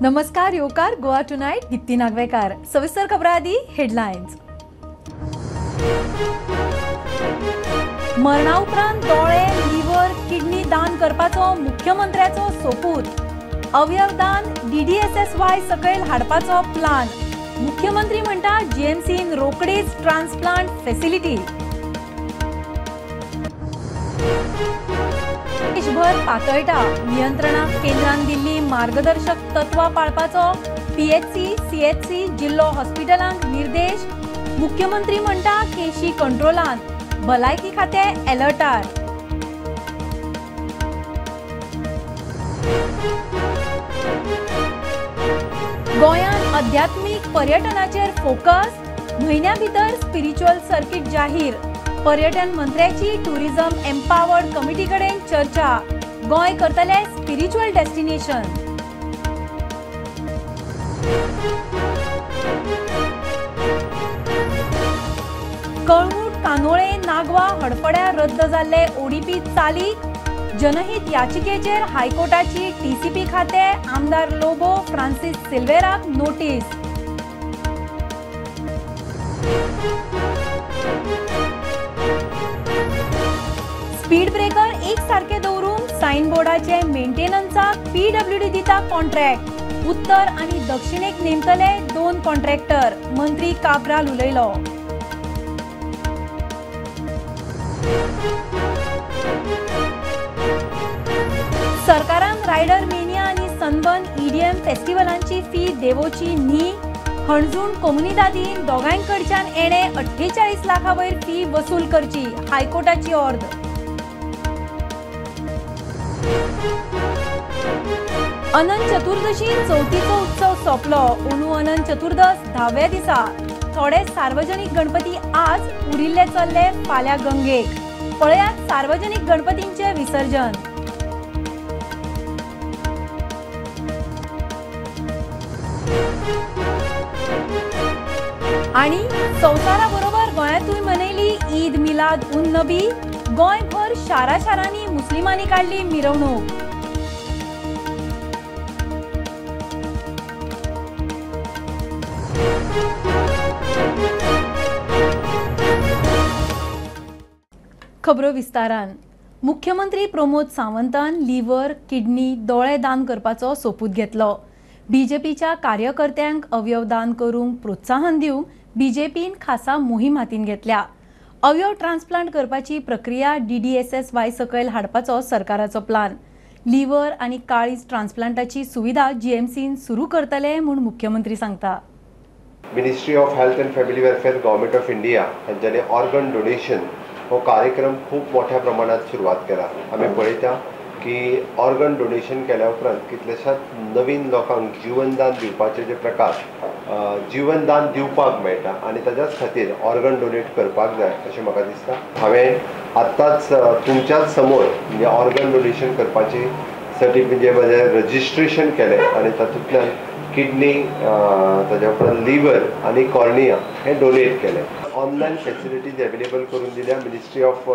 नमस्कार योकार गोवा टुनायट दीप्ती नागवेकार। सविस्तर खबरां आदी हेडलायन्स। मरणा उपरांत दोळे, लिव्हर, किडनी दान करपाचो मुख्यमंत्र्याचो सोपूत। अवयवदान DDSSY सकयल हाडपाचो प्लान। मुख्यमंत्री म्हणटा जीएमसीन रोखडीच ट्रान्सप्लांट फॅसिलिटी। देशभर पातळटा नियंत्रणाक केंद्रान दिल्ली मार्गदर्शक तत्वां पाळपाचो PHC, CHC, जिल्लो हॉस्पिटलांक निर्देश। मुख्यमंत्री म्हणटा केशी कंट्रोलांत, भलायकी खातें अलर्टार। गोंयांत आध्यात्मीक पर्यटनाचेर फोकस, म्हयन्या भितर स्पिरिच्युअल सर्किट जाहीर। पर्यटन मंत्र्याची टुरिझम एम्पावर्ड कमिटी कडेन चर्चा। गोंय करतले स्पिरिच्युअल डेस्टिनेशन। कळंगूट, कांदोळे, नागवा, हडफड्या रद्द जाल्ले ओडीपी चालीक। जनहित याचिकेचेर हायकोर्टाची टीसीपी खाते आमदार लोबो, फ्रांसिस सिल्वेराक नोटीस। स्पीड ब्रेकर एक सारके दवरूंक सायन बोर्डाचे मेंटेनन्साक PWD दिता कॉन्ट्रॅक्ट। उत्तर आनी दक्षिणेक नेमतले 2 कॉन्ट्रॅक्टर, मंत्री काब्राल उलयलो। सरकारान रायडर मेनिया आनी सनबर्न EDM फेस्टिवलांची फी देवोची न्ही। हणजूण कोमुनिदादीन दोगांयकडच्यान एणे 48 लाखां वयर फी वसूल करची, हायकोर्टाची ऑर्द। अनंत चतुर्दशी चवथीचो उत्सव सोंपलो। अंदू अनंत चतुर्दश 10व्या दिसा थोडे सार्वजनिक गणपती आज, उरिल्ले चल्ले फाल्यां गंगेक। पळयात सार्वजनिक गणपतींचे विसर्जन। आनी संवसारा बरोबर गोंयांतूय मनयली ईद मिलाद उन नबी। गोंयभर शारा शारांनी मुस्लिमांनी काडली मिरवणूक। खबरो विस्तारान। मुख्यमंत्री प्रमोद सावंतान लिव्हर, किडनी, दोळे दान करपाचो सोपूत घेतलो। बीजेपीच्या कार्यकर्त्यांक अवयव दान करूंक प्रोत्साहन दिवंक बीजेपीन खासा मोहीम हातीन घेतल्या। अवयव ट्रान्सप्लांट करपाची प्रक्रिया DDSSY सकयल हाडपाचो सरकाराचो प्लान। लिव्हर आनी काळीज ट्रान्सप्लांटाची सुविधा जीएमसीन सुरू करतले म्हूण मुख्यमंत्री सांगता। Ministry of health and family welfare, government of India हांच्यांनी ऑर्गन डोनेशन हो कार्यक्रम खूब मोठ्या प्रमाणात सुरवात केला। आमी पळयता की ऑर्गन डोनेशन केल्या उपरांत कितल्याशाच नवीन लोकांक जिवनदान दिवपाचे जे प्रकार जिवनदान दिवपाक मेळटा आनी ताच्याच खातीर ऑर्गन डोनेट करपाक जाय अशें म्हाका दिसता। हांवें आत्ताच तुमच्याच समोर म्हणजे ऑर्गन डोनेशन करपाची सर्टिफिकेट म्हणजे म्हजें रजिस्ट्रेशन केलें आनी तातूंतल्यान किडनी, ताज्या उपरांत लिव्हर आनी कॉर्निया हें डोनेट केलें। ऑनलायन फॅसिलिटीज एवेलेबल करून दिल्या ministry of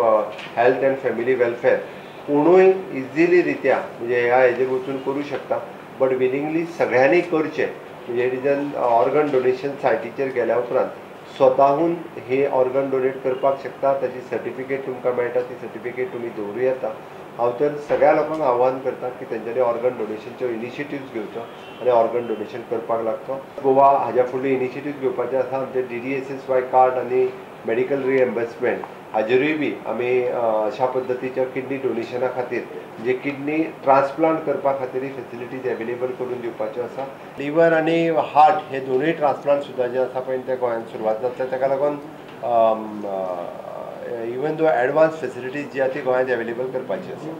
health and family welfare. कोणूय इझिली रित्या म्हणजे ह्या हेजेर वचून करूं शकता, बट विलिंगली सगळ्यांनी करचें। म्हणजे it is an organ donation सायटीचेर गेल्या उपरांत स्वताहून हे ऑर्गन डोनेट करपाक शकता। ताची सर्टिफिकेट तुमकां मेळटा, ती सर्टिफिकेट तुमी दवरूं येता। हांव तर सगळ्या लोकांक आव्हान करता की तेंच्यांनी ऑर्गन डोनेशनच्यो इनिशिएटिव्स घेवचो आनी ऑर्गन डोनेशन करपाक लागचो। गोवा हाज्या फुडले इनिशिएटिव्स घेवपाचे आसा। आमचे DDSSY card आनी मेडिकल रिएम्बर्समेंट हाजेरूय बी आमी अशा पद्दतीच्या किडनी डोनेशना खातीर म्हणजे किडनी ट्रान्सप्लांट करपा खातीर फॅसिलिटीज एवेलेबल करून दिवपाच्यो आसा। लिव्हर आनी हार्ट हे दोनूय ट्रान्सप्लांट सुद्दां जे आसा पळय ते गोंयांत सुरवात जातले। ताका लागून इवन दो एडवान्स फॅसिलिटीज जी आसा ती गोंयांत एवेलेबल करपाची आसा।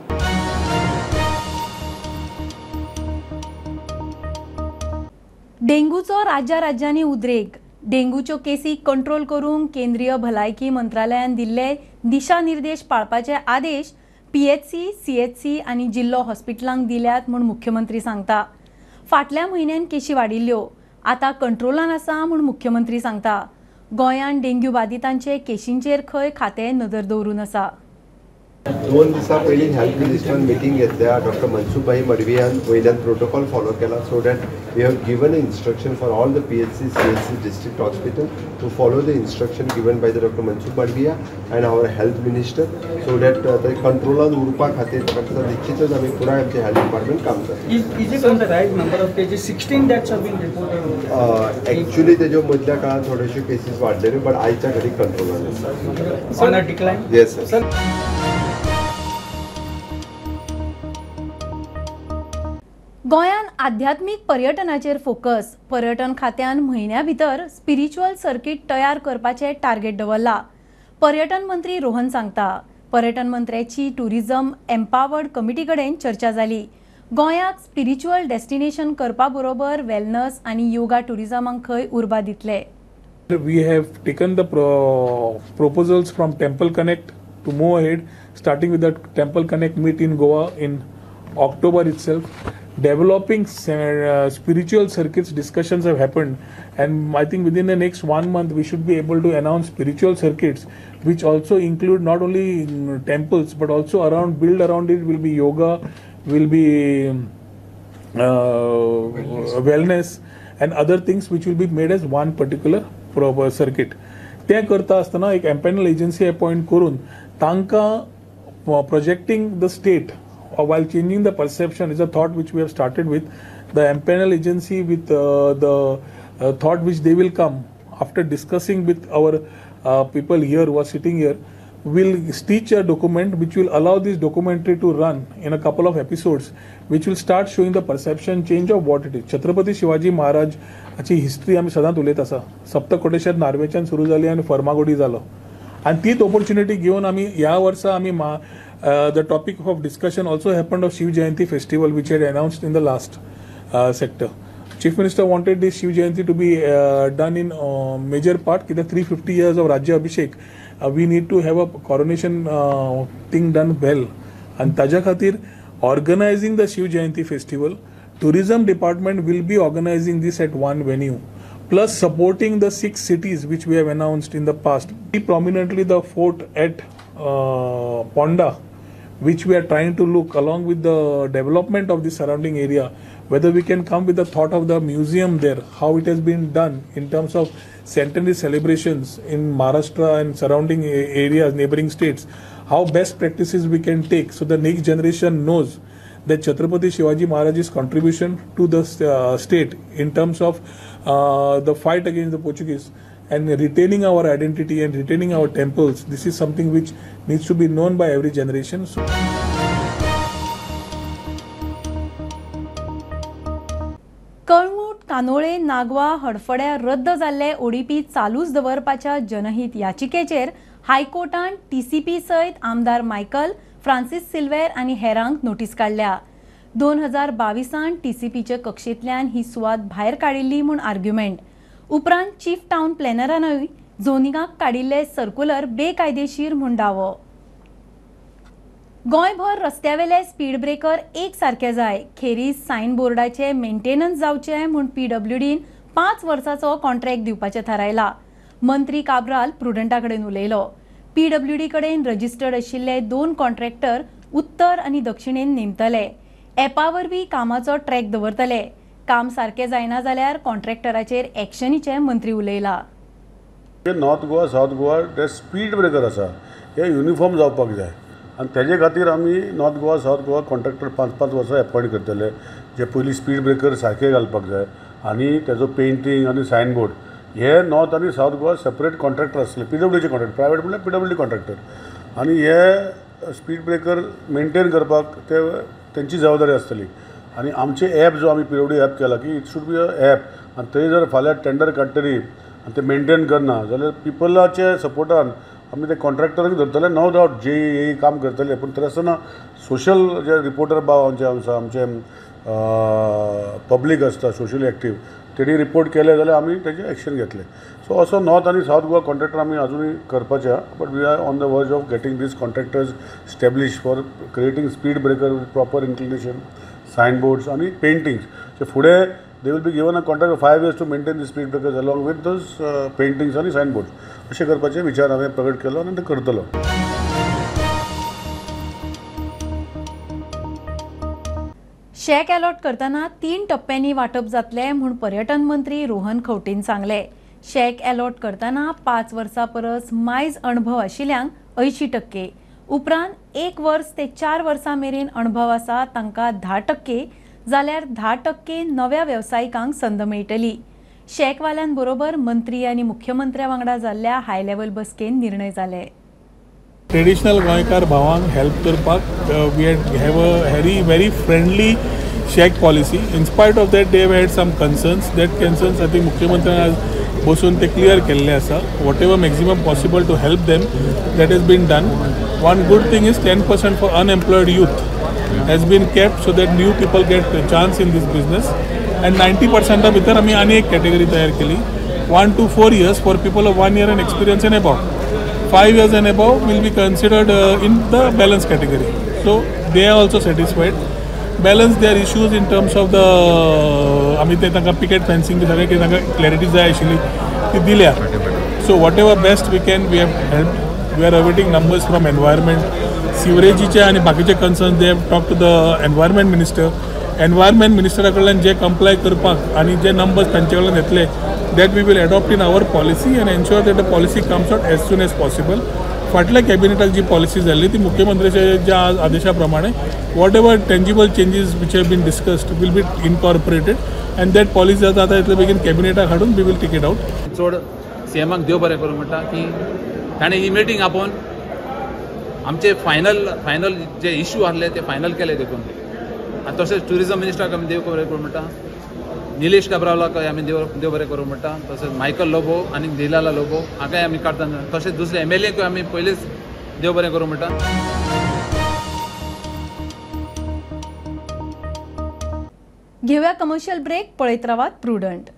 डेंगूचो राज्या राज्यांनी उद्रेक। डेंगूच्यो केसी कंट्रोल करूंक केंद्रीय भलायकी मंत्रालयान दिल्ले दिशानिर्देश पाळपाचे आदेश PHC, CHC आनी जिल्लो हॉस्पिटलांक दिल्यात म्हूण मुख्यमंत्री सांगता। फाटल्या म्हयन्यान केशी वाडिल्ल्यो, आतां कंट्रोलान आसा म्हूण मुख्यमंत्री सांगता। गोंयांत डेंग्यू बादितांचे केशींचेर खंय खातें नदर दवरून आसा। 2 दिसां पयलीं हेल्थ मिनिस्टरान मिटींग घेतल्या. डॉक्टर मनसुखभाई मडवियान वयल्यान प्रोटोकॉल फॉलो केला so that we have given instruction for all the PHC CHC district hospital to follow the instruction given by the doctor Mansukh Mandaviya and our health minister so that ते कंट्रोलान उरपा खातीर म्हाका निश्चितच आमी पुराय आमचें health department काम करता. एक्चुअली तेज्यो मदल्या काळान थोड्योश्यो केसीस वाडलेल्यो बट आयच्या घडीक कंट्रोलान आसा. Yes sir. गोंयान आध्यात्मीक पर्यटनाचेर फोकस. पर्यटन खात्यान म्हयन्या भितर स्पिरिच्युअल सर्किट तयार करपाचें टार्गेट दवरला. पर्यटन मंत्री रोहन सांगता. पर्यटन मंत्र्याची टुरिझम एम्पावर्ड कमिटी कडेन चर्चा जाली. गोंयाक स्पिरिच्युअल डेस्टिनेशन करपा बरोबर वेलनस आनी योगा टुरिझमाक खंय उर्बा दितले. We have taken the proposals from Temple Connect to move ahead, starting with the Temple Connect meet in Goa in October itself. Developing spiritual circuits discussions have happened, and I think within the next 1 month we should be able to announce spiritual circuits which also include not only temples but also around, build around it will be yoga, will be wellness and other things which will be made as one particular proper circuit. ते करता आसतना एक empanel agency appoint करून तांकां projecting the state while changing the perception is a thought which we have started with the empanel agency with the thought which they will come after discussing with our people here who are sitting here, will stitch a document which will allow this documentary to run in a couple of episodes, which will start showing the perception change of what it is. Chhatrapati Shivaji Maharaj ची history आमी सदांच उलयत आसा. सप्तकोटेश्वर नार्वेच्यान सुरू जाली आनी फर्मागुडी जालो आनी तीच ऑपॉर्च्युनिटी घेवन आमी ह्या वर्सा आमी the topic of discussion also happened of Shiv Jayanti festival which had announced in the last sector. Chief Minister wanted this Shiv Jayanti to be done in major part. कित्याक 350 years of Rajya Abhishek, we need to have a coronation thing done well. आनी ताज्या खातीर organizing the Shiv Jayanti festival, tourism department will be organizing this at one venue, plus supporting the 6 cities which we have announced in the past. Prominently the fort at Ponda, which we are trying to look along with the development of the surrounding area, whether we can come with the thought of the museum there, how it has been done in terms of centenary celebrations in Maharashtra and surrounding areas, neighboring states, how best practices we can take so the next generation knows that Chhatrapati Shivaji Maharaj's contribution to the state in terms of the fight against the Portuguese and retaining our identity and retaining our temples. This is something which needs to be known by every generation. So Calangute, Candolim, Nagwa, हडफड्या रद्द जाल्ले ODP चालूच दवरपाच्या जनहित याचिकेचेर हायकोर्टान TCP सयत आमदार Michael Francis Silveira आनी हेरांक notice काडल्या. 2022 टीसीपीचे कक्षेंतल्यान ही सुवात भायर काडिल्ली म्हूण आर्ग्युमेंट. उपरांत चीफ टावन प्लॅनरानूय झोनिंगाक काडिल्ले सर्क्युलर बेकायदेशीर म्हूण दावो. गोंयभर रस्त्यावेले स्पीड ब्रेकर एक सारके जाय, खेरीज सायन बोर्डाचे मेंटेनन्स जावचे म्हूण पीडब्ल्यूडीन 5 वर्सांचो कॉन्ट्रॅक्ट दिवपाचें थारायला. मंत्री काब्राल प्रुडंटा कडेन उलयलो. पीडब्ल्यूडी कडेन रजिस्टर्ड आशिल्ले 2 कॉन्ट्रॅक्टर उत्तर आनी दक्षिणेन नेमतले. एपा वरवीं कामाचो ट्रॅक दवरतले. काम सारकें जायना जाल्यार कॉन्ट्रॅक्टराचेर एक्शनीचे मंत्री उलयला. नॉर्थ गोवा, सावथ गोवा ते स्पीड ब्रेकर आसा हे युनिफॉर्म जावपाक जाय आनी तेजे खातीर आमी north Goa, south Goa contractor 5-5 वर्सां एपॉयंट करतले, जे पयलीं स्पीड ब्रेकर सारके घालपाक जाय आनी तेजो पेंटींग आनी सायन बोर्ड हे नॉर्थ आनी सावथ गोवा सेपरेट कॉन्ट्रॅक्टर आसतले, पीडब्ल्यूडीचे कॉन्ट्रॅक्टर, प्रायवेट म्हणल्यार पीडब्ल्यूडी कॉन्ट्रॅक्टर आनी हे स्पीड ब्रेकर मेंटेन करपाक ते तेंची जबाबदारी आसतली. आनी आमचे एप जो आमी पीडब्ल्यूडी एप केला की it should be a app आनी थंय जर फाल्यां टेंडर काडटली आनी ते मेंटेन करना जाल्यार पिपलाचे सपोर्टान आमी ते कॉन्ट्रॅक्टरांक धरतले, नो डावट जे हे काम करतले, पूण तरी आसतना सोशल जे रिपोर्टर बाव आमचे आसा, आमचे पब्लीक आसता सोशली एक्टीव, तेणी रिपोर्ट केले जाल्यार आमी तेजे एक्शन घेतले. सो असो नॉर्थ आनी सावथ गोवा कॉन्ट्रॅक्टर आमी आजुनूय करपाचे आहा, but we are on the verge of getting these contractors establish for creating speed breaker with proper inclination, sign boards आनी पेंटिंग्स. सो फुडें they will be given a contract of 5 years to maintain the speed breakers along with those paintings आनी sign boards. अशें करपाचे विचार हांवें प्रकट केलो आनी ते करतलो. शॅक अलॉट करतना 3 टप्प्यांनी वांटप जातलें म्हूण पर्यटन मंत्री रोहन खंवटेन सांगलें. शॅक अलॉट करतना 5 वर्सां परस मायज अणभव आशिल्ल्यांक 80%, उपरांत 1 वर्स ते 4 वर्सां मेरेन अणभव आसा तांकां 10% जाल्यार 10% नव्या वेवसायिकांक संद मेळटली. शॅकवाल्यांबरोबर मंत्री आनी मुख्यमंत्र्या वांगडा जाल्ल्या हाय लेवल बसकेन निर्णय जाले. ट्रेडिशनल गोंयकार भावांक हेल्प करपाक we have a very very friendly shack policy. In spite of that they had some concerns. That concerns I think मुख्यमंत्र्यान आज बसून ते क्लियर केल्ले आसा. Whatever maximum possible to help them that has been done. One good thing is 10% for unemployed youth has been kept so that new people get a chance in this business, and 90% भितर आमी आनी एक category तयार केली, 1 to 4 years for people of 1 year and experience and above. 5 years and above will be considered in the balance category. So they are also satisfied. Balance their issues in terms of the आमी ते तांकां picket fencing बी सगळें कितें तांकां clarity जाय आशिल्ली ती दिल्या. So whatever best we can we have help. We are awaiting numbers from environment, सिवरेजीचे आनी बाकीचे concerns. They have talk to the environment minister. Environment मिनिस्टरा कडल्यान जे कंप्लाय करपाक आनी जे नंबर्स तांचे कडल्यान येतले that we will adopt in our policy and ensure that the policy comes out as soon as possible. फाटल्या कॅबिनेटाक जी पॉलिसी जाल्ली ती मुख्यमंत्र्याच्या ज्या आदेशा प्रमाणे whatever tangible changes which have been discussed will be incorporated and that policy जाता आतां इतले बेगीन कॅबिनेटाक हाडून we will take it out. चड सीएमाक देव बरें करूं म्हणटा की ताणें ही मिटींग आपोवन आमचे फायनल जे इश्यू आहले ते फायनल केले देखून. आनी तशेंच ट्युरिजम मिनिस्टराक आमी देव बरें करूं म्हणटा, निलेश काब्रालाकय आमी देव बरें करूं म्हणटा, तशेंच मायकल लोबो आनी दिलाला लोबो हाकाय आमी काडटा, तशेंच दुसरे एमएलएकूय आमी पयलींच देव बरें करूं म्हणटा. घेवया कमर्शियल ब्रेक. पळयत रावात प्रुडंट.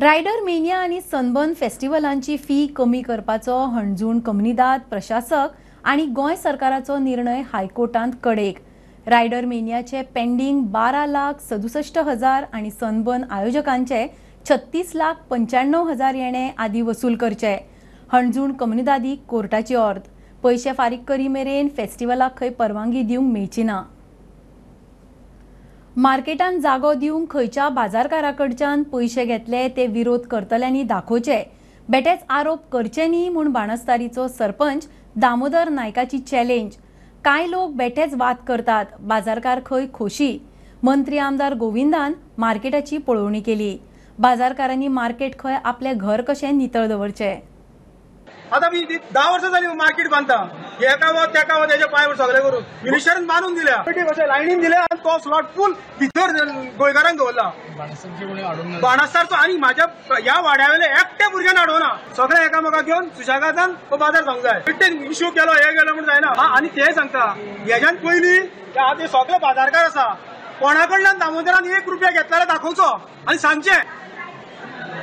रायडर मेनिया आनी सनबर्न फेस्टिवलांची फी कमी करपाचो हणजूण कम्युनिदाद प्रशासक आनी गोंय सरकाराचो निर्णय हायकोर्टांत कडेक. रायडर मेनियाचे पेंडींग 12,67,000 आनी सनबर्न आयोजकांचे 36,95,000 येणे आदी वसूल करचे. हणजूण कम्युनिदादीक कोर्टाची ऑर्द. पयशे फारीक करी मेरेन फेस्टिवलाक खंय परवानगी दिवंक मेळची ना. मार्केटान जागो दिवंक खंयच्या बाजारकारा कडच्यान पयशे घेतले ते विरोध करतल्यांनी दाखोवचे, बेटेच आरोप करचे न्ही म्हूण बाणस्तारीचो सरपंच दामोदर नायकाची चॅलेंज. कांय लोक बेटेच वाद करतात, बाजारकार खंय खोशी. मंत्री आमदार गोविंदान मार्केटाची पळोवणी केली. बाजारकारांनी मार्केट खंय आपलें घर कशें नितळ दवरचें. आता मी 10 वर्सां जाली मार्केट बांदता, हेका वो तेका वो तेच्या पांय सगळें करून मिनिस्टरान बांदून दिल्या, लायनीन दिल्या आनी तो स्लॉट फूल भितर गोंयकारांक दवरला. बाणस्तारचो आनी म्हाज्या ह्या वाड्या वयले एकट्या भुरग्यान हाडोना, सगळे एकामेकाक घेवन सुशेगादान हो बाजार जावंक जाय. इश्यू केलो हे केलो म्हूण जायना. आनी ते सांगता हेज्यान पयलीं आतां सगळे बाजारकार आसा, कोणा कडल्यान दामोदरान 1 रुपया घेतला जाल्यार दाखोवचो आनी सांगचें.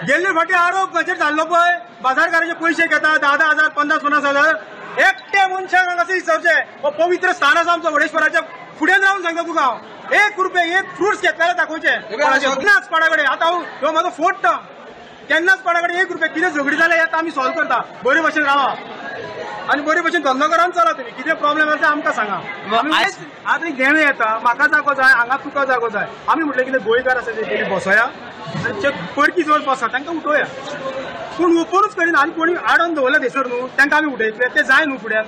गेल्ले फाटी आरोप म्हजेर जाल्लो पळय, बाजारकाराचे पयशे घेता 10-10 हजार 50-50 हजार. एकटे मनशाक हांगासर विचारचें, हो पवित्र स्थान आसा आमचो वडेश्वराच्या फुड्यान रावन सांगता तुका हांव, 1 रुपया 1 फ्रुट्स घेतले जाल्यार दाखोवचें. केन्नाच कोणा कडेन, आतां हांव ह्यो म्हाजो फोर्थ टर्म, केन्नाच कोणा कडेन 1 रुपया कितें झगडी जाल्यार येता आमी सॉल्व करता. बरे भशेन रावा आनी बरे भशेन धंदो करून चला. तुमी कितें प्रॉब्लेम आसा आमकां सांगा. आतां घेणें येता, म्हाका जागो जाय, हांगा तुका जागो जाय. आमी म्हटलें कितें गोंयकार आसा ते पयलीं बसोया आनी जे परकी चड बसता तांकां उठोवया, पूण ओपनूच करीना. आनी कोणी आडोवन दवरला थंयसर न्हू, तांकां आमी उठयतले, ते जाय न्हू फुड्यान.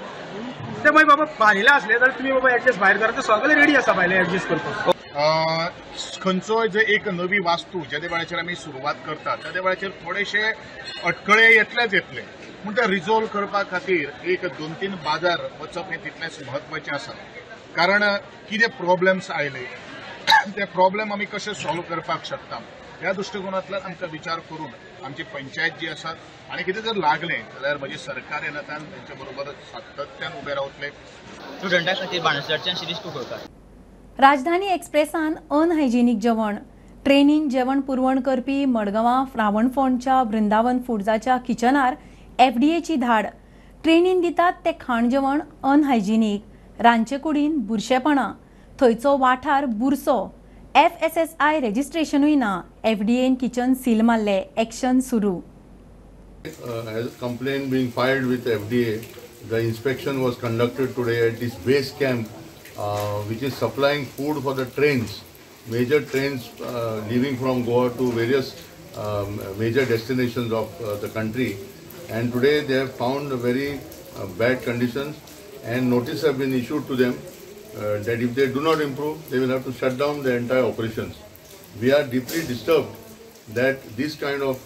ते मागीर बाबा भायले आसले जाल्यार तुमी बाबा एडजस्ट भायर करा, ते सगळे रेडी आसा भायले एडजस्ट करपाक. खंयचोय जे एक नवी वास्तू जेदे वेळाचेर आमी सुरवात करतात त्या वेळाचेर थोडेशे अटकळे येतलेच येतले, पूण ते रिजॉल्व करपा खातीर एक 2-3 बाजार वचप हें तितलेंच म्हत्वाचें आसा. कारण कितें प्रॉब्लेम्स आयले ते प्रॉब्लेम आमी कशे सॉल्व करपाक शकता ह्या दृश्टिकोनांतल्यान आमकां विचार करून आमची पंचायत जी आसा आनी कितें जर लागलें जाल्यार म्हजी सरकार ह्या नात्यान तेंच्या बरोबर सातत्यान उबे रावतले. स्टुडंटा खातीर बाणस्तारच्यान शिरीष कुंकळकार. राजधानी एक्सप्रेसान अनहायजेनीक जेवण, ट्रेनीन जेवण पुरवण करपी मडगांवां रावणफोंडच्या वृंदावन फुड्साच्या किचनार एफडीएची धाड. ट्रेनीन दितात ते खाण जेवण अनहायजेनीक, रांदचे कुडीन बुरशेपणां, थंयचो वाठार बुरसो, एफएसएसआय रजिस्ट्रेशनूय ना. एफडीएन किचन सील मारले, एक्शन सुरू. Has complaint been filed with FDA The inspection was conducted today at this base camp, which is supplying food for the trains, major trains leaving from Goa to various major destinations of the country. And today they have found very bad conditions, and notice have been issued to them that if they do not improve, they will have to shut down the entire operations. We are deeply disturbed that this kind of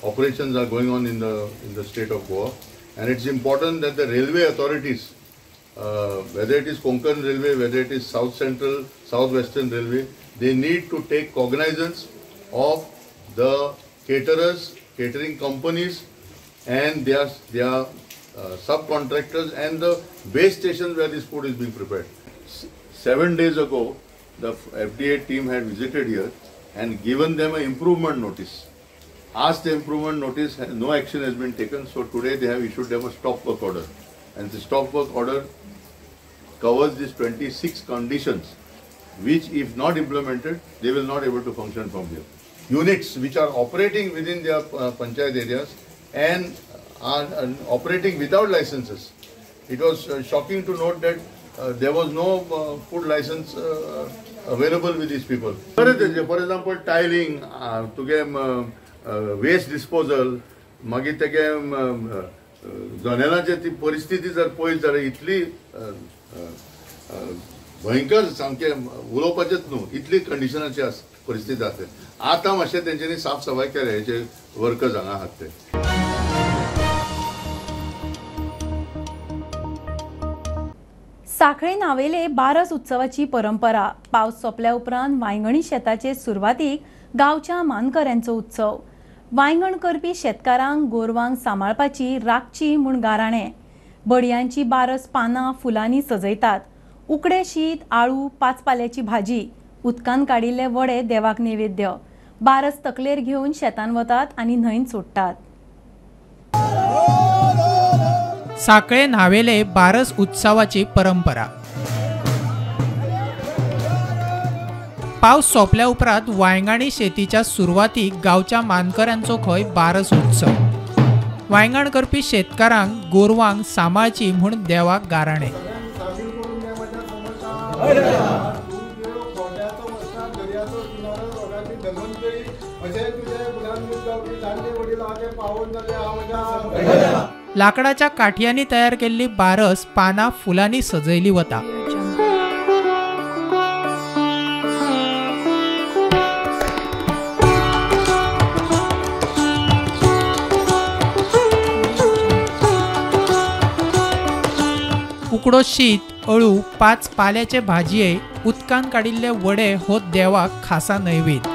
operations are going on in the state of Goa, and it's important that the railway authorities, whether it is Konkan Railway, whether it is South Central, South Western Railway, they need to take cognizance of the caterers, catering companies, and their subcontractors and the base stations where this food is being prepared. 7 days ago, the FDA team had visited here and given them an improvement notice. Asked the improvement notice, no action has been taken, so today they have issued them a stop work order. And the stop work order covers these 26 conditions, which if not implemented, they will not able to function from here. Units which are operating within their panchayat areas and are operating without licenses. It was shocking to note that there was no food license available with these people. For example, tiling, तुगे waste disposal, मागीर तेगे जनेलांची ती परिस्थिती जर पळयत जाल्यार इतली भयंकर, सामकें उलोवपाचेंच न्हू, इतली कंडिशनाची परिस्थिती आसा. आतां मातशें तेंच्यांनी साफ सफाय केल्या, हेचे वर्कर्स हांगा आहात ते. साखळे नावेले बारस उत्सवाची परंपरा. पावस सोंपल्या उपरांत वांयगणी शेताचे सुरवातीक गांवच्या मानकऱ्यांचो उत्सव. वांयगण करपी शेतकारांक गोरवांक सांबाळपाची राखची म्हूण गाराणें. बडयांची बारस पानां फुलांनी सजयतात. उकडे शीत, आळू, पाचपाल्याची भाजी, उदकान काडिल्ले वडे देवाक नैवेद्य. बारस तकलेर घेवन शेतान वतात आनी न्हंयेंत सोडटात. साखळे न्हावेले बारस उत्सवाची परंपरा. पावस सोंपल्या उपरांत वांयगणी शेतीच्या सुरवातीक गांवच्या मानकऱ्यांचो खंय बारस उत्सव. वांयगण करपी शेतकारांक गोरवांक सांबाळची म्हूण देवाक गाराणें. लाकडाच्या काठयांनी तयार केल्ली बारस पानां फुलांनी सजयली वता. उकडो शीत, अळू, पाच पाल्याचे भाजये, उदकान काडिल्ले वडे हो देवाक खासा नैवेद्य.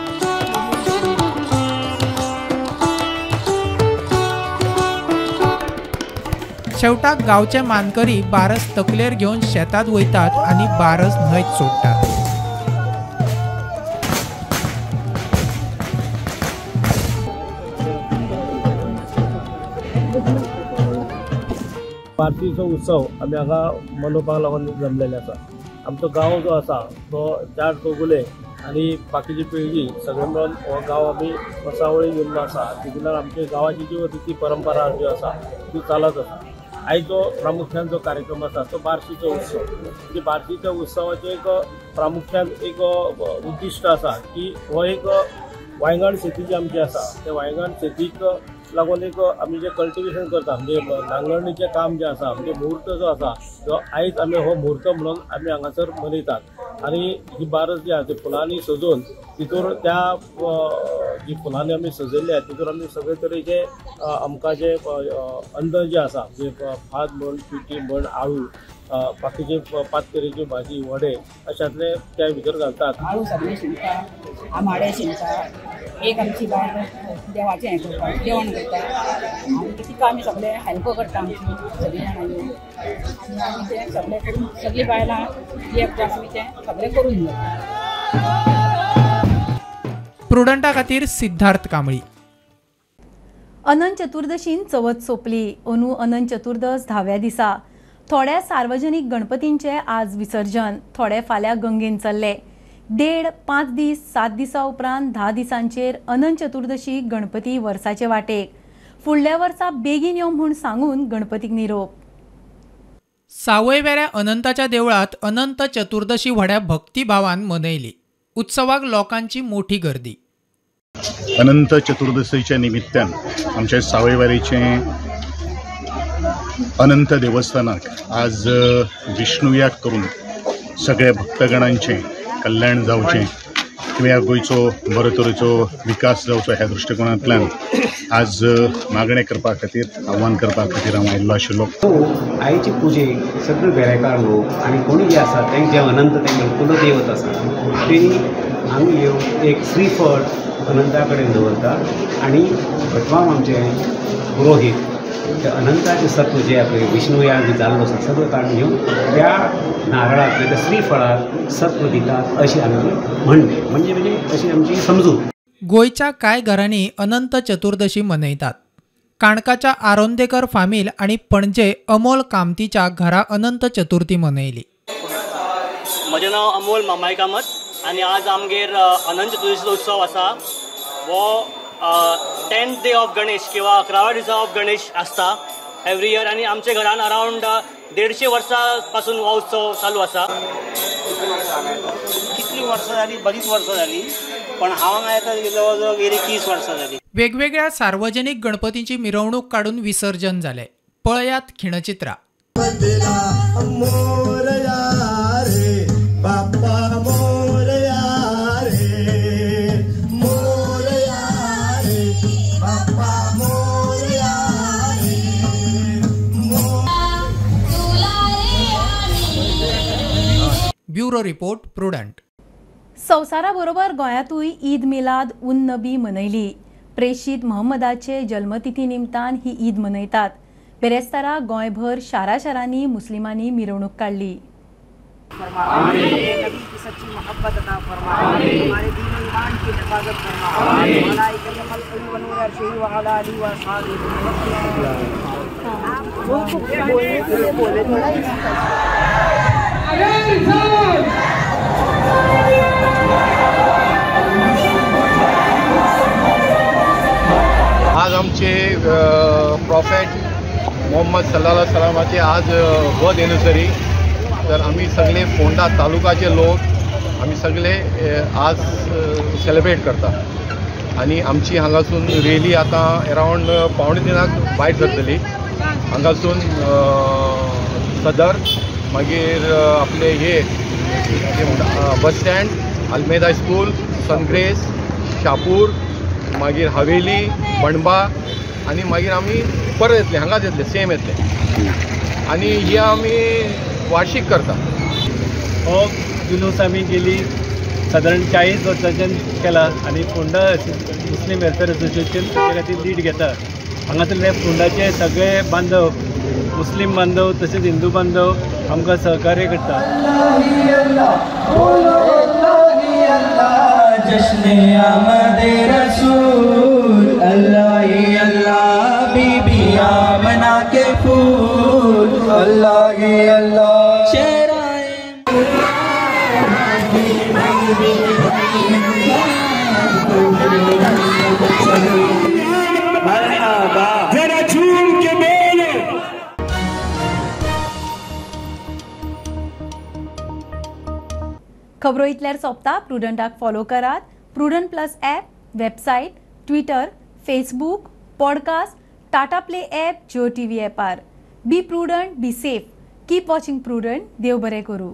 शेवटाक गांवचे मानकरी बारस तकलेर घेवन शेतात वयतात आनी बारस न्हंयत सोडटात. बारसीचो उत्सव आमी हांगा मनोवपाक लागून जमलेले आसा. आमचो गांव जो आसा तो 4 चौगुले आनी बाकीची पिळगी सगळे मेळून हो गांव आमी वसावळी गेल्लो आसा. तितूंतल्यान आमच्या गांवाची ज्यो रिती परंपरा ज्यो आसा त्यो चालत आसा. आयज जो प्रामुख्यान जो कार्यक्रम आसा तो बारशीचो उत्सव. म्हणजे बारशीच्या उत्सवाचो एक प्रामुख्यान एक उद्दिश्ट आसा की हो एक वांयगण शेती जी आमची आसा त्या वांयगण शेतीक लागून एक आमी जे कल्टिवेशन करता म्हणजे नांगरणीचें काम जें आसा म्हणजे मुहूर्त जो आसा तो आयज आमी हो मुहूर्त म्हणून आमी हांगासर मनयतात. आनी ही बारस जी आसा ती फुलांनी सजोवन तितूर त्या जी फुलांनी आमी सजयल्ली आसा तितूर आमी सगळे तरेचे आमकां जे अन्न जे आसा म्हणजे भात म्हण, पिठी म्हण, आळू, बाकीचे पांच तरेची भाजी, वडे अशातले त्या भितर घालतात. आळू सगळें शिनता, आमाडे शिनता, एक आमची बायल देवाचें हें करता, जेवण करता आनी तिका आमी सगळे हेल्प करता आमची सगळीं जाणां येवन आनी आमी तें सगळें करून सगळीं बायलां एक आमी तें सगळें करून घेता. प्रुडंटा खातीर सिद्धार्थ कांबळी. अनंत चतुर्दशीन चवथ सोंपली. अंदू अनंत चतुर्दश 10व्या दिसा. थोड्या सार्वजनिक गणपतींचे आज विसर्जन, थोडे फाल्यां गंगेन चल्ले. 1.5, 5 दीस, 7 दिसां उपरांत 10 दिसांचेर अनंत चतुर्दशी गणपती वर्साचे वाटेक. फुडल्या वर्सा बेगीन यो म्हूण सांगून गणपतीक निरोप. सावयवेऱ्या अनंताच्या देवळात अनंत चतुर्दशी व्हड्या भक्तिभावान मनयली. उत्सवाक लोकांची मोठी गर्दी. अनंत चतुर्दशीच्या निमित्तान आमच्या सावयवेरेचे अनंत देवस्थानाक आज विष्णुयाग करून सगळ्या भक्तगणांचें कल्याण जावचें किंवा गोंयचो बरो तरेचो विकास जावचो ह्या दृश्टिकोनांतल्यान आज मागणें करपा खातीर, आव्हान करपा खातीर हांव आयिल्लो आशिल्लो. आयचे पुजेक सगळे वेरेकार लोक आनी कोणी जे आसा तेंचे अनंत तेंचे कुलदैवत आसा तेणी हांगा येवन एक श्रीफळ अनंता कडेन दवरता आनी भटमाम आमचे पुरोहीत ते अनंताचे सत्व जे आपले विष्णुयाग जाल्लो आसा सगळं काडून घेवन त्या नारळाक त्या श्रीफळाक सत्व दितात अशी आमची म्हणणे, म्हणजे म्हणजे अशी आमची समजूत. गोंयच्या कांय घरांनी अनंत चतुर्दशी मनयतात. काणकाच्या आरोंदेकर फामील आनी पणजे अमोल कामतीच्या घरा अनंत चतुर्थी मनयली. म्हजें नांव अमोल मामाय कामत आनी आज आमगेर अनंत चतुर्दशीचो उत्सव आसा. हो 10th day of Ganesh किंवा 11व्या दिसा ऑफ गणेश आसता एवरी इयर आनी आमच्या घरान अरावंड 150 वर्सां पासून हो उत्सव चालू आसा. कितली वर्सां जाली, बरीच वर्सां जाली, पण हांव हांगा येता जवळ जवळ गेली 30 वर्सां जाली. वेगवेगळ्या सार्वजनिक गणपतींची मिरवणूक काडून विसर्जन जालें. पळयात खिणचित्रा. Bureau report, Prudent. संवसाराबरोबर गोंयांतूय ईद मिलाद उन नबी मनयली. प्रेषित मोहम्मदाचे जल्मतिथी निमतान ही ईद मनयतात. बेरेस्तारा गोंयभर शारा शारांनी मुस्लिमांनी मिरवणूक काडली. आज आमचे प्रॉफेट मोहम्मद सल्लल्लाहु अलैहि वसल्लमाचे आज बर्थ एनिवर्सरी, तर आमी सगळे फोंडा तालुकाचे लोक आमी सगळे आज सेलिब्रेट करता आनी आमची हांगासून रेली आतां अरावंड 2:45 भायर सरतली. हांगासून सदर, मागीर आपले हे bus stand, Almeida school, Sun Grace, Shahapur, मागीर हवेली, बणबा आनी मागीर आमी परत येतले, हांगाच येतले, सेम येतले आनी हे आमी वार्षिक करता. हो जुलूस आमी गेली सादारण 40 वर्सांच्यान केला आनी फोंडा मुस्लीम वेलफेअर असोसिएशन ताच्या खातीर लीड घेता. हांगासरले फोंडाचे सगळे बांधव, मुस्लीम बांधव तशेंच हिंदू बांधव आमकां सहकार्य करता. खबरो इतल्यार सोंपता. प्रुडंटाक फॉलो करात. Prudent plus app, website, Twitter, Facebook, podcast, Tata Play app, Jio TV ॲपार. Be prudent, be safe, keep watching Prudent. देव बरें करूं.